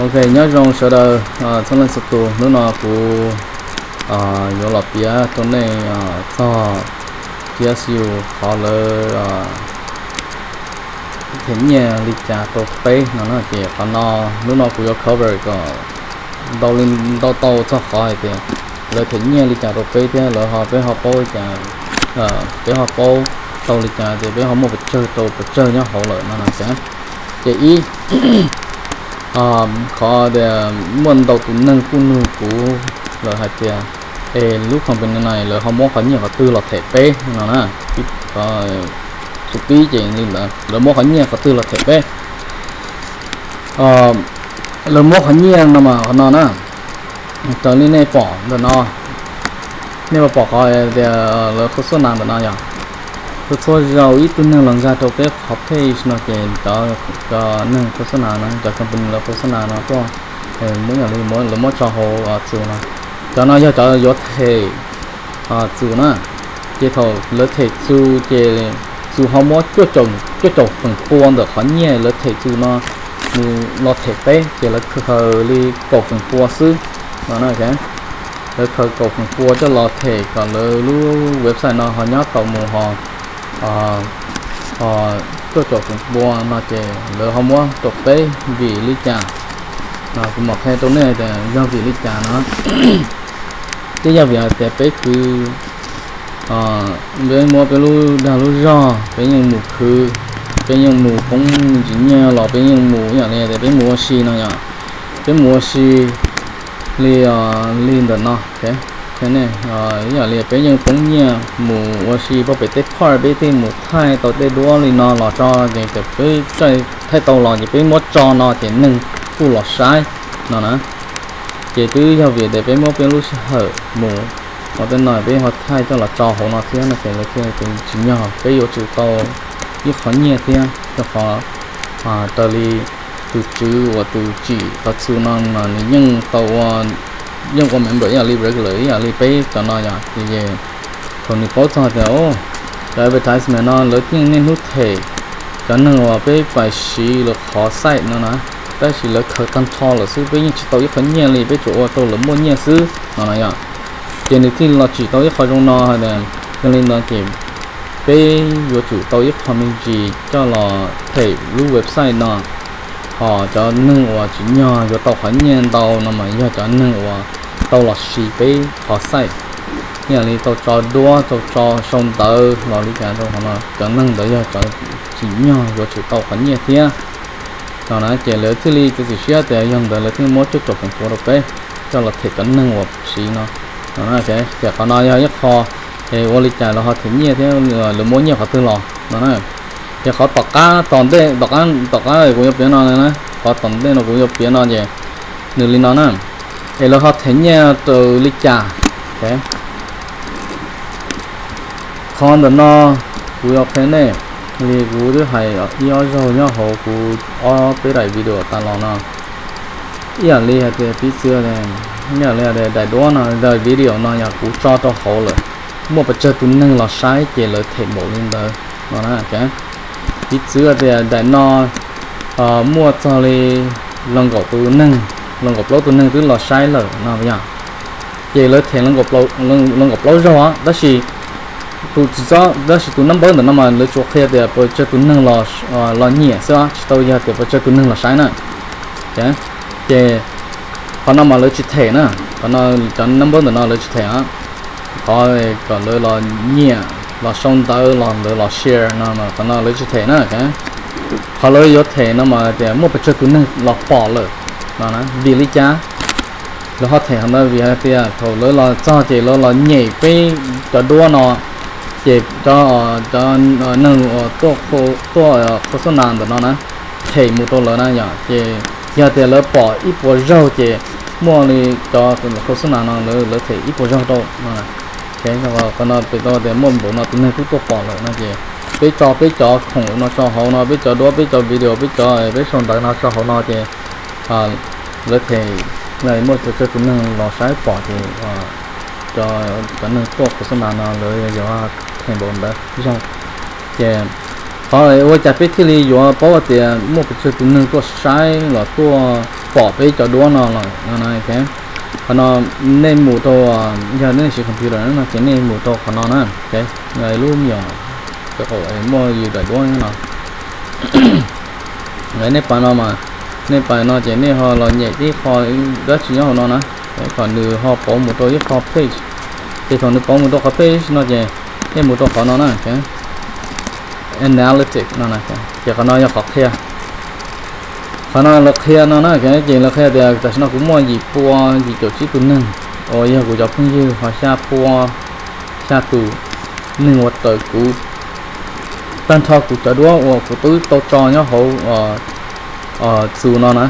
Ok, nyob zoo sawv daws txhua leej txhua tus, hnub no kuv yuav los piav rau nej txog T S U qhov lawv them nyiaj li cas rau peb no na. Ces qhov no hnub no kuv yuav cover kom ntau li ntau tau txog qhov hais tias lawv them nyiaj li cas rau peb thiab lawv ho peb ho paub li cas, peb ho paub tau li cas tias peb ho muaj pes tsawg rau pes tsawg nyob hauv lawm no na. Ces ib, qhov tias muaj ntau tus neeg kuj nug kuv lawm hais tias, es lub company no lawv ho muab qhov nyiaj qhov twg los them peb no na. Xu pib ces li ntawd, lawv muab qhov nyiaj qhov twg los them peb. Lawv muab qhov nyiaj no mas qhov no na, raws li nej pom ntawm no, nej puas pom qhov tias lawv khos xub nas ntawm no yom? Txhua txhua zaus ib tug neeg los nkag rau peb qhov page no ces cov neeg khos xub nas na, cov company lawv khos xub nas no tuaj, muab yam li lawv muab tso hauv txus no. Cov no yog cov yuav them txus na. Ces thaum lawv them txus ces txus ho muab cuaj caum feem pua ntawm qhov nyiaj lawv them txus no mus los them peb, ces lawv khaws li kaum feem pua xwb no. Lawv khaws kaum feem pua coj los them kom lawv lub website no ho nyob tau mus ho, ho cuaj caum feem pua no ces lawv ho muab rau peb vim li cas no. Kuv mam qhia rau nej tias yog vim li cas no. Twb yog vim hais tias peb khwv, peb muab peb lub dag lub zog, peb yeej mus khwv, peb yeej mus poob me ntsis nyiaj los peb yeej mus ib yam li tias peb mus ua si no yom. Peb mus ua si li, li ntawm no, ib yam li peb yeej poob nyiaj mus ua si pog pem tej part, peb thiaj mus thaij tau tej duab li no los tso, ces peb thaij tau los ces peb muab tso no ces neeg kuj los saib no na. Ces twb yog vim tias peb muab peb lub sij hawm mus ua tej no, peb ho thaij coj los tso hauv no thiab no ces lawv thiaj tsis nyog, peb yuav tsum tau ib qho nyiaj thiab rau qhov raws li tus tswv uas tus tsim qhov txus no mas nws yeej tau ua, yeej ua member ib yam li regular ib yam li peb cov no yom. Ces thaum nws paub txog tias cov advertisement no lawv yeej niaj hnub them cov neeg uas peb pais siv lawv qhov site no na, tab sis lawv khaws tag nrho lawm xwb, peb yeej tsis tau ib qho nyiaj li, peb tsuas ua rau lawv muaj nyiaj xwb no na yom. Ces nws thiaj los tsim tau ib qho zoo no hais tias yog li ntawd ces peb yuav tsum tau ib qho me ntsis coj los them lub website no. Ho cov neeg uas tsim nyog yuav tau qhov nyiaj ntau no mas yog cov neeg uas tau los siv peb qhov site, ib yam li tau tso duab, tau tso sau ntawv los li cas rau qhov no, cov neeg ntawd yog cov tsim nyog yuav tsum tau qhov nyiaj thiab no na. Ces lawv thiaj li txiav txim siab tias yog ntawd lawv thiaj muab cuaj caum feem pua rau peb coj los them cov neeg uas siv no. Tiam qhov no yog ib qho ua li cas lawv ho them nyiaj thiab lawv muab nyiaj qhov twg los no na. Ces qhov tom qab, tom ntej, tom qab, tom qab kuv yuav piav no na, qhov tom ntej no kuv yuav piav no ces nws li no na, es lawv ho them nyiaj rau li cas. Qhov ntawm no kuv yuav qhia nej li kuv twb hais ib ob zaug nyob hauv kuv ob peb daim video tas los no. Ib yam li hais tias piv txwv, ib yam li hais tias daim duab no, daim video no yog kuv tso rau hauv lawm, muaj pes tsawg tus neeg los saib ces lawv them npaum li ntawd no na. Piv txwv tias daim no muaj txog li nees nkaum tus neeg, nees nkaum plaub tus neeg twb los saib lawm no yog, ces lawv them nees nkaum plaub zaug, tab sis tus tsis txob, tab sis tus nab npawb ntawm no mas lawv tsuas qhia tias pes tsawg tus neeg los nyiam xwb, tsis tau yog tias pes tsawg tus neeg los saib na. Ces qhov no mas lawv tsis them na, qhov no, cov nab npawb ntawm no lawv tsis them. Qhov kom lawv los nyiam, los sau ntawv, los ntawd los share no, qhov no lawv tsis them na. Qhov lawv yuav them no mas tias muaj pes tsawg tus neeg los pom lawm no. Vim li cas lawv ho them qhov ntawd? Vim hais tias thaum lawv los txog ces lawv los nyem peb cov duab no, ces cov neeg uas tuaj khos xub nas ntawm no na, them mus rau lawv na yom. Ces yog tias lawv pom ib puas zaug ces muaj li cov khos xub nas no lawv them ib puas zaug rau no. Qhov no pem tau tias muaj npaum no tus neeg twb tuaj pom lawm no ces peb tso peb cov khoom no tso hauv no, peb cov duab, peb cov video, peb cov, peb sau ntawv no tso hauv no ces lawv them muaj pes tsawg tus neeg los saib pom ces cov neeg tuaj khos xab nas no lawv yuav thaij npaum ntawd zoo. Ces qhov ua cas peb thiaj li yuav paub tias muaj pes tsawg tus neeg tuaj saib los tuaj pom peb cov duab no los no, qhov no nej mus rau, yog nej siv computer no ces nej mus rau qhov no na, lub me nyuam muaj yus daim duab no. Nej pais no mas, nej pais no ces nej ho los nyem tib qho dab tsi nyob hauv no na, kom nws ho pauv mus rau ib qho page. Ces thaum nws pauv mus rau qhov page no ces nej mus rau qhov no na, analytic no, ces qhov no yog qhov qhia. Qhov no lawv qhia no na, ces lawv qhia tias tam sim no kuv muaj yim pua yim caum tsib tus neeg uas yog kuv cov phooj ywg, ho xya pua, xya tus neeg uas raws kuv, tag nrho kuv cov duab uas kuv twb tau tso nyob hauv txus no na,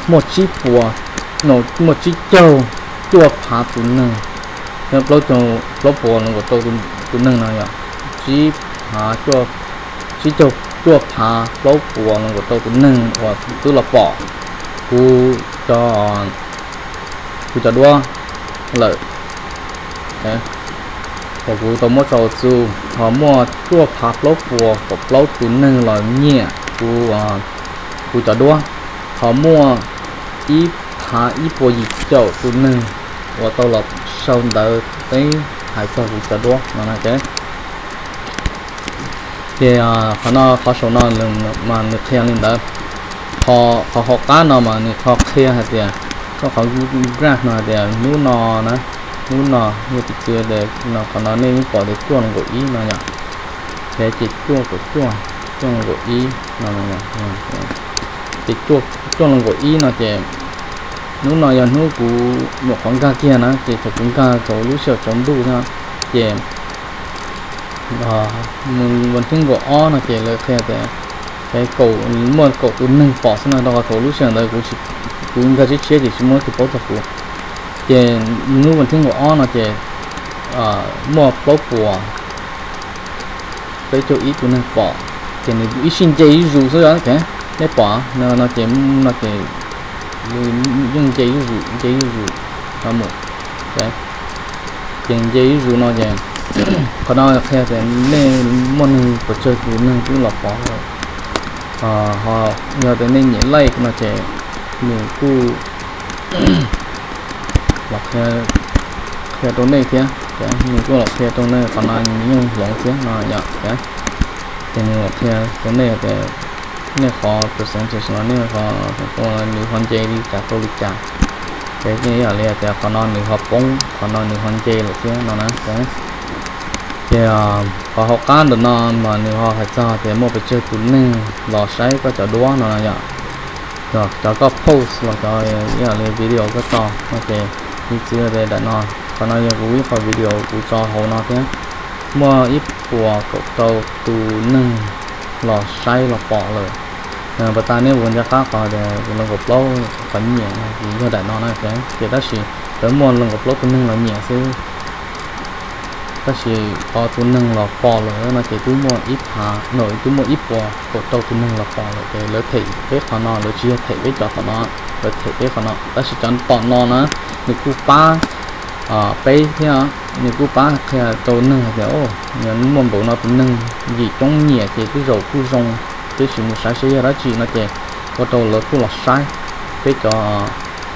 muaj tsib puas, muaj tsib caug cuaj phav tus neeg, plaub puas nees nkaum rau tus neeg no yog tsib phav, tsib caug cuaj phav plaub puas nees nkaum rau tus neeg uas twb los pom kuv cov, kuv cov duab lawm, uas kuv tau muab tso txus, ho muaj cuaj phav plaub puas kaum plaub tus neeg los nyiam kuv, kuv cov duab, ho muaj ib phav ib puas yim caum tus neeg uas tau los sau ntawv teb hais txog kuv cov duab no. Ces qhov no, qhov saum no mas nws qhia li ntawd. Qhov hauv qab no mas nws qhov qhia hais tias, qhov graph no hais tias hnub no na, hnub no yog piv txwv tias qhov no nej yeej pom tias cuaj nees nkaum ib no yom, ces cuaj kaum cuaj, cuaj nees nkaum ib no, ces cuaj nees nkaum ib no ces hnub no yog hnub kuv nyuam qhuav nkag kiag na, ces thaum kuv nkag thaum lub sij hawm tsaus ntuj thiab, ces vas thib nkaum ob no ces lawv qhia tias muaj kaum tus neeg pom xwb no, rau qhov thaum lub sij hawm ntawd kuv nkag tshiab tshiab ces tsis muaj leej twg paub txog kuv. Ces hnub vas thib nkaum ob no ces muaj plaub puas peb caug ib tus neeg pom, ces nws ib sij nce ib zus xwb, nej pom no ces, no ces yeej nce ib zus, nce ib zus no mus, ces nce ib zus no ces qhov no qhia tias nej muaj neeg pes tsawg tus neeg twb los pom lawm. Ho yog tias nej nyiam like no ces nws kuj los qhia rau nej thiab, nws kuj los qhia rau nej, qhov no nws yeej hloov thiab no yom. Ces nws los qhia rau nej tias nej qhov percentage no nej qhov, nws ho nce li cas rau li cas, ces ib yam li tias qhov no nws ho poob, qhov no nws ho nce lawm thiab no na. Ces qhov hauv qab ntawm no mas nws ho hais txog tias muaj pes tsawg tus neeg los saib koj cov duab no yom. Cov koj post los cov ib yam li video koj tso no ces, piv txwv tias daim no, qhov no yog kuv ib qho video kuv tso hauv no thiab, muaj ib puas kaum rau tus neeg los saib los pom lawm. Pas tas nej ua ncaj qab qhov tias leej kaum plaub qhov nyiam no ces yog daim no na, ces tab sis lawv muaj leej kaum plaub tus neeg los nyiam xwb, tab sis qhov tus neeg los pom lawm no ces twb muaj ib phav, no twb muaj ib puas kaum rau tus neeg los pom lawm, ces lawv them peb qhov no, lawv tsis yog them peb cov tom no, lawv them peb qhov no. Tab sis cov tom no na, nws kuj pab peb thiab, nws kuj pab qhia rau neeg hais tias, o, muaj npaum no tus neeg yim coob nyiam ces tej zaum kuj zoo, peb sim mus saib seb yog dab tsi no ces ua rau lawv kuj los saib peb cov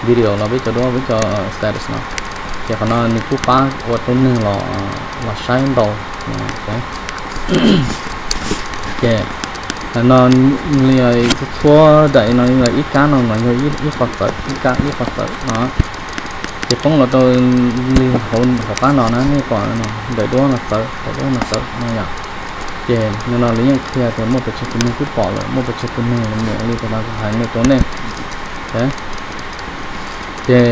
video los peb cov duab, peb cov status no. Ces qhov no nws kuj pab ua rau neeg los, los saib ntau. Ces no li txhua daim no li ib kab no mas yog ib qho txawv, ib kab ib qho txawv no. Ces poob los rau li hauv qab no na, nej pom daim duab no txawv, daim duab no txawv no yom. Ces no lawv yeej qhia tias muaj pes tsawg tus neeg twb pom lawm, muaj pes tsawg tus neeg los nyiam li tus no kuv hais no rau nej. Ces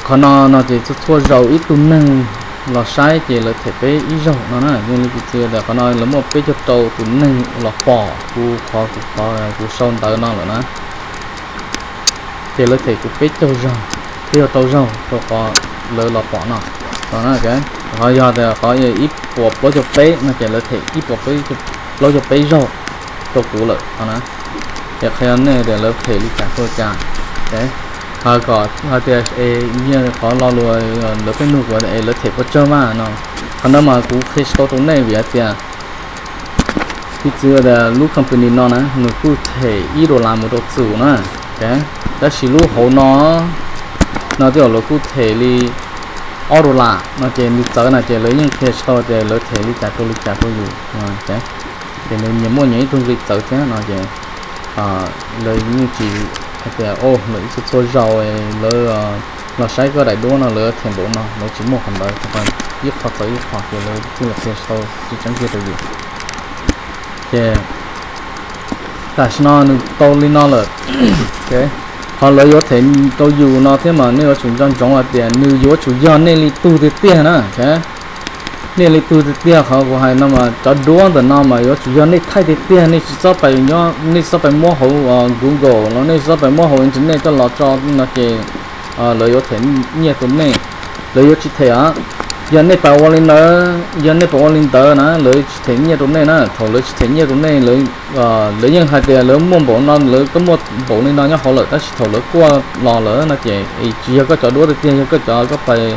qhov no no ces txhua txhua zaus ib tug neeg los saib ces lawv them peb ib zaug no na. Yog li piv txwv tias qhov no lawv muaj peb caug rau tus neeg los pom kuv qhov, kuv qhov kuv sau ntawv no lawm na, ces lawv them kuv peb caug zaug, peb caug rau zaug rau qhov lawv los pom no. Qhov yog tias qhov ib puas plaub caug peb no ces lawv them ib puas plaub caug peb zaug rau kuv lawm no na. Ces qhia nej tias lawv them li cas rau cas. Kom hais tias es yog qhov lo lus lawv pheej nug kuv es lawv them pes tsawg mas no, qhov no mas kuv qhia tsis tau rau nej vim hais tias piv txwv tias lub company no na nws kuj them ib dollar mus rau txus na, tab sis lub hauv no no tej zaum lawv kuj them li ob dollar no ces nws txawv na ces lawv yeej qhia tsis tau tias lawv them li cas rau li cas rau yus. Ces nws nyias muaj nyias ib tug nqi txawv thiab no ces lawv yeej tsis hais tias lawv ib txhia txhua zaus lawv los saib koj daim duab no lawv them npaum no, lawv tsis muaj qhov ntawd, ib qho txawv ib qho ces lawv thiaj li qhia tsis tau tseeb kiag rau yus. Ces tam sim no nws tau li no lawm, qhov lawv yuav them rau yus no thiab mas nej yuav tsum nco ntsoov hais tias nws yuav tsum yog nej li tug tiag tiag na. Nej li tug tiag tiag, qhov kuv hais no mas cov duab ntawm no mas yuav tsum yog nej thaij tiag tiag, nej tsis txhob pais, nej tsis txhob pais muab hauv Google los nej tsis txhob pais muab hauv internet coj los tso no ces lawv yuav them nyiaj rau nej. Lawv yuav tsis them os. Yog nej pais ua li ntawd, yog nej pais ua li ntawd na lawv tsis them nyiaj rau nej na. Thaum lawv tsis them nyiaj rau nej, lawv yeej hais tias lawv muaj npaum no, lawv koj muaj npaum li no nyob hauv lawm, tab sis thaum lawv kuaj los lawm no ces tsis yog koj cov duab tiag tiag, yog koj cov koj pais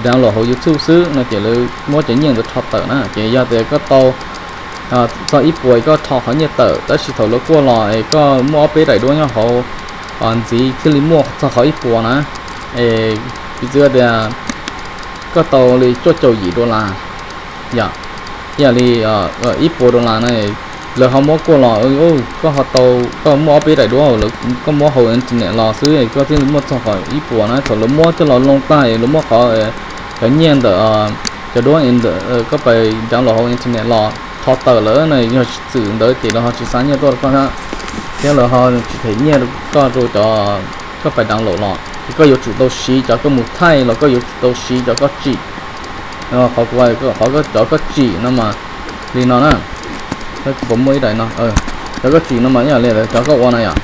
download hauv YouTube xwb no ces lawv muab cov nyiaj ntawd rho tawm na. Ces yog tias koj tau txog ib puas koj rho qhov nyiaj tawm, tab sis thaum lawv kuaj los es koj muaj ob peb daim duab nyob hauv ntxiv thiaj li muaj txog qhov ib puas na. Es piv txwv tias koj tau li cuaj caum yim dollar, yog, ib yam li ib puas dollar na, lawv ho muab kuaj los koj ho tau, koj muaj ob peb daim duab, koj muab hauv internet los xwb koj thiaj li muaj txog qhov ib puas na. Thaum lawv muab coj los loo tag es lawv muab qhov, cov nyiaj ntawm cov duab koj pais download hauv internet los rho tawm lawm na, yog tsis txwm ntawd ces lawv ho tsis xa nyiaj tuaj rau koj thiab, thiab lawv ho tsis them nyiaj koj rau cov koj pais download los ces koj yuav tsum tau siv cov koj mus thaij los koj yuav tsum tau siv cov koj tsim. Qhov kuv, qhov cov koj tsim no mas li no na, puas muaj ib daim no, cov koj tsim no mas ib yam li cov koj ua na yom.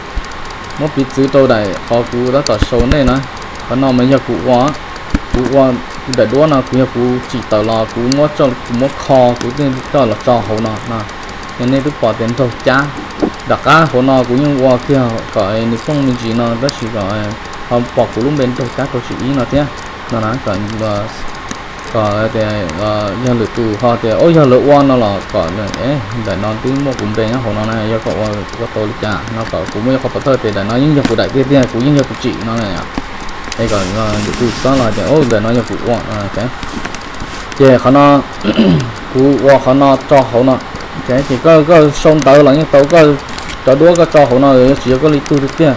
Muab piv txwv rau daim qhov kuv tab tom show nej na, qhov no mas yog kuv ua, kuv ua daim duab no kuv yog kuv tsim tawm los kuv muab, kuv muab kho kuv thiaj coj los tso hauv no no. Yog nej twb pom tias nraug cab, tom qab hauv no kuv yeej ua kiag kom nws poob me ntsis no tab sis kom ho pom kuv lub npe nraug cab rau tsib ib no thiab no na, kom tias yog lwm tus ho tias ub yog lawv ua no los kom ntawm no twb muaj kuv npe nyob hauv no na, yog kom ua ua tau li cas no kom kuv muaj ib qho pov thawj tias daim no yeej yog kuv daim tiag tiag, kuv yeej yog tus tsim no na. Es kom lwm tus xob los tias ub ntawm no yog kuv ua. Ces qhov no kuv ua qhov no tso hauv no, ces koj, koj sau ntawv los yeej tau, koj cov duab koj tso hauv no tsis yog koj li tug tiag tiag,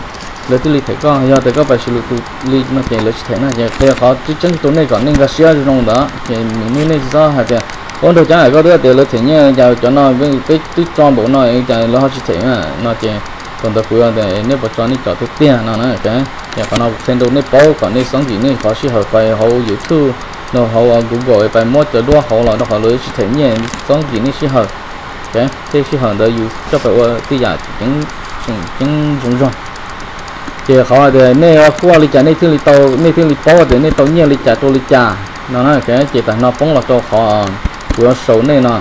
lawv thiaj li them koj. Yog tias koj pais siv lwm tus li no ces lawv tsis them na. Ces qhia qhov tseeb tseeb rau nej kom nej nkag siab zoo ntawd ces hnub nej tsis txhob hais tias ub nraug cab, koj twb tias lawv them nyiaj cas cov no peb twb tso npaum no cas lawv ho tsis them no ces thaum ntawd kuv tias nej puas tso nej cov tiag tiag no na. Ces qhov no kuv qhia rau nej paub kom nej xob ntxim nej qhov sij hawm pais hauv YouTube no, hauv Google pais muab cov duab hauv los rau qhov lawv tsis them nyiaj, xob ntxim nej sij hawm. Tej sij hawm ntawd yus coj pais ua tej yam tseem ceeb zoo zog. Ces qhov tias nej kuaj li cas nej thiaj li tau, nej thiaj li paub tias nej tau nyiaj li cas rau li cas no na. Ces tam no poob los rau qhov kuv yuav show nej no,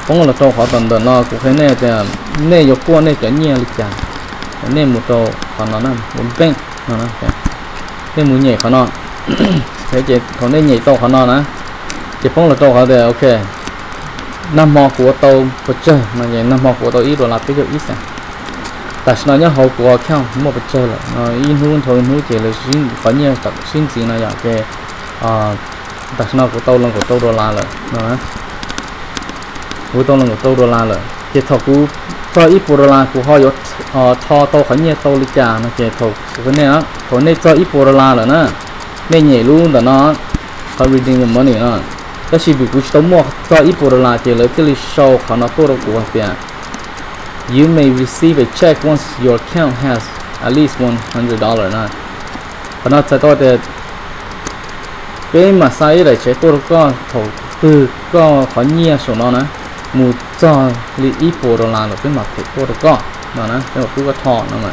poob los rau qhov tom ntawm no kuv qhia nej tias nej yuav kuaj nej cov nyiaj li cas. Nej mus rau qhov no na, ua npeej no, nej mus nyem qhov no. Ces thaum nej nyem tau qhov no na, ces poob los rau qhov tias ok, nag hmo kuv ua tau pes tsawg no, nag hmo kuv ua tau ib dollar peb caug ib xees. Tam sim no nyob hauv kuv account muaj pes tsawg lawm no, ib hnub dhau ib hnub ces lawv qhov nyiaj sib ntxiv no yom. Ces tam sim no kuv tau nees nkaum rau dollar lawm no, kuv tau nees nkaum rau dollar lawm. Ces thaum kuv txog ib puas dollar kuv ho yuav rho tau qhov nyiaj tau li cas no ces thaum kuv qhia nej, thaum nej txog ib puas dollar lawm na, nej nyem lub ntawm no, qhov redeem your money no. Tab sis vim kuv tsis tau muaj txog ib puas dollar ces lawv thiaj li sau qhov no tuaj rau kuv hais tias you may receive a check once your account has at least one hundred dollar na. Qhov no txhais tau tias peb mam xa ib daim check tuaj rau koj thaum twg koj qhov nyiaj saum no na mus txog li ib puas dollar lawm peb mam them tuaj rau koj no na, peb mam pub koj rho no.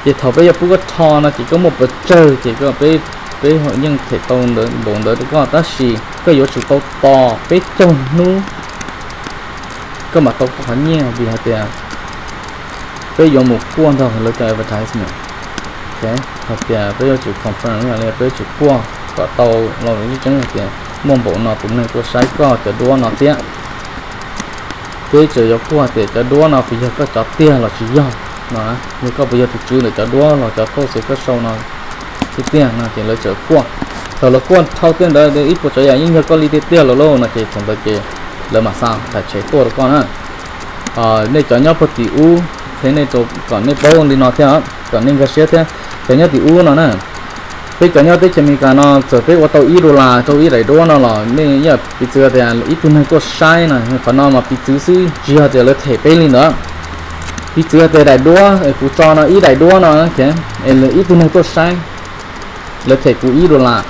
Ces thaum peb yuav pub koj rho no ces koj muaj pes tsawg ces peb, peb yeej them tau npaum ntawd rau koj, tab sis koj yuav tsum tau tos peb caug hnub koj mam tau koj qhov nyiaj, vim hais tias Peb yuav mus kuaj ntag lawv cov advertisement. Hais tias peb yuav tsum confirm, yog li peb yuav tsum kuaj kom tau los lus tseeb tseeb hais tias muaj npaum no tus neeg tuaj saib koj cov duab no thiab. Peb tseem yuav kuaj tias cov duab no puas yog koj cov tiag los tsis yog no, yog koj puas yog tus tswv ntawm cov duab los cov post koj sau no tiag tiag no ces lawv tseem kuaj. Thaum lawv kuaj thau tej ntawd ib puas tsav yam yeej yog koj li tiag tiag los lauj no ces thaum ntawd ces lawv mam xa daim tshev tuaj rau koj na. Nej cov nyob puag tim ub, qhia nej rau kom nej paub li no thiab, kom nej nkag siab thiab. Cov nyob tim ub no na, peb cov nyob teb chaws Amelikas no txawm peb ua tau ib dollar rau ib daim duab no los nej yeej piv txwv tias ib tug neeg tuaj saib no, qhov no mas piv txwv xwb tsis yog tias lawv them peb li ntawd. Piv txwv tias daim duab kuv tso no ib daim duab no, ib tug neeg tuaj saib, lawv them kuv ib dollar.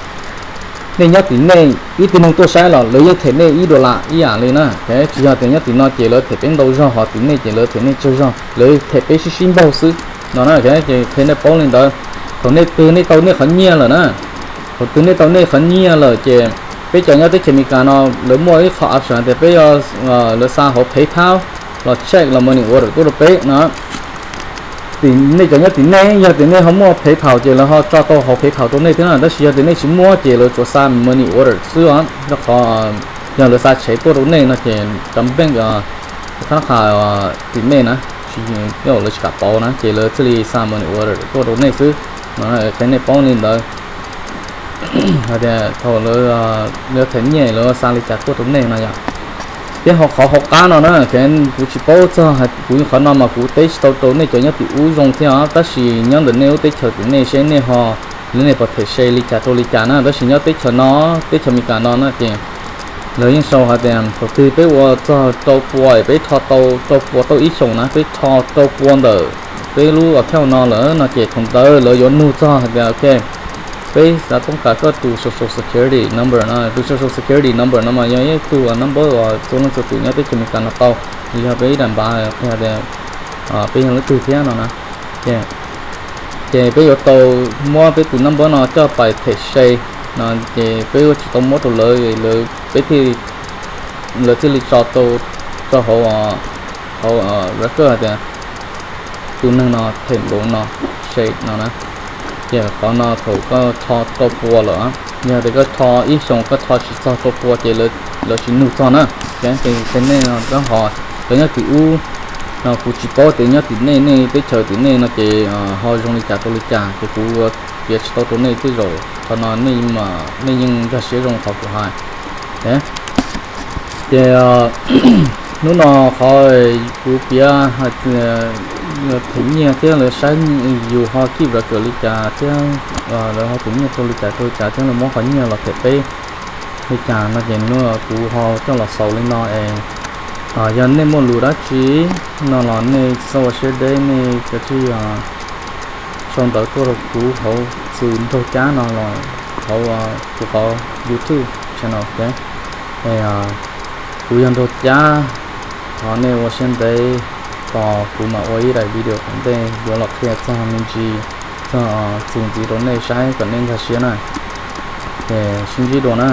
Nej nyob tim nej ib tug neeg tuaj saib los lawv yeej them nej ib dollar ib yam li na. Tsis yog tias nyob tim no ces lawv them peb ntau zog, ho tim nej ces lawv them nej tsawg zog, lawv them peb sib sib npaug xwb no na. Ces qhia nej paub li ntawd, thaum nej twg nej tau nej qhov nyiaj lawm na, thaum twg nej tau nej qhov nyiaj lawm ces peb cov nyob teb chaws Amelikas no lawv muaj ib qho option tias peb yuav, lawv xa hauv PayPal los check los money order tuaj rau peb no. Nej cov nyob tim nej, yog tias nej ho muaj PayPal ces lawv ho tso tau hauv PayPal rau nej thiab na, tab sis yog tias nej tsis muaj ces lawv tsuas xa money order xwb os. Rau qhov yog lawv xa tshev tuaj rau nej no ces cov bank, thab qha tim nej na, lawv tsis kam pauv na ces lawv thiaj li xa money order tuaj rau nej xwb no. Qhia nej paub li ntawd, hais tias thaum lawv, lawv them nyiaj lawv xa li cas tuaj rau nej no yom. Thiab ho qhov hauv qab no na, kuv tsis paub txog, kuv qhov no mas kuv teb tsis tau rau nej cov nyob tim ub zoo thiab os, tab sis nyob ntawm nej lub teb chaws tim nej seb nej ho, lawv nej puas them se li cas rau li cas na. Tab sis nyob teb chaws no, teb chaws Amelikas no na ces lawv yeej sau hais tias thaum twg peb ua txog rau pua, peb rho tau rau pua tau ib xyoos na, peb rho rau pua ntawm peb lub account no lawm no ces thaum ntawd lawv yuav nug txog hais tias ok, peb xav toob kas koj tus social security number no, tus social security number no mas yog ib tug number uas txhua leej txhua tus nyob teb chaws Amelikas no tau, yog peb ib daim npav qhia tias peb yog leej twg thiab no na. Ces peb yuav tau muab peb tus number no coj pais them se no, ces peb yuav tsis tau muab rau lawv, lawv, peb thiaj, lawv thiaj li tso tau rau hauv, hauv record hais tias tus neeg no them npaum no se no na. Ces qhov no thaum koj rho rau pua lawm, yog tias koj rho ib xyoos koj rho tsis txog rau pua ces lawv tsis nug txog na. Ces nej no, cov nyob tim ub no kuv tsis paub tias nyob tim nej, nej teb chaws tim nej no ces ho zoo li cas rau li cas, ces kuv piav tsis tau rau nej tej zaum qhov no nej yeej nkag siab zoo qhov kuv hais. Ces hnub no qhov kuv piav hais tias them nyiaj thiab lawv saib yus ho keep record li cas thiab lawv ho them nyiaj rau li cas rau li cas thiab lawv muab qhov nyiaj los them peb li cas no ces hnub no kuv ho coj los xaus li no es yog nej muaj lus dab tsi no los nej txhob ua siab deb, nej kav tsij sau ntawv tuaj rau kuv hauv txwv Nraug Cab no los hauv kuv qhov YouTube channel. Kuv yog Nraug Cab, thov nej ua siab ntev tos kuv mam ua ib daim video tom ntej yuav los qhia txog me ntsis txog txuas ntxiv rau nej saib kom nej nkag siab na. Ces sib ntsib dua na.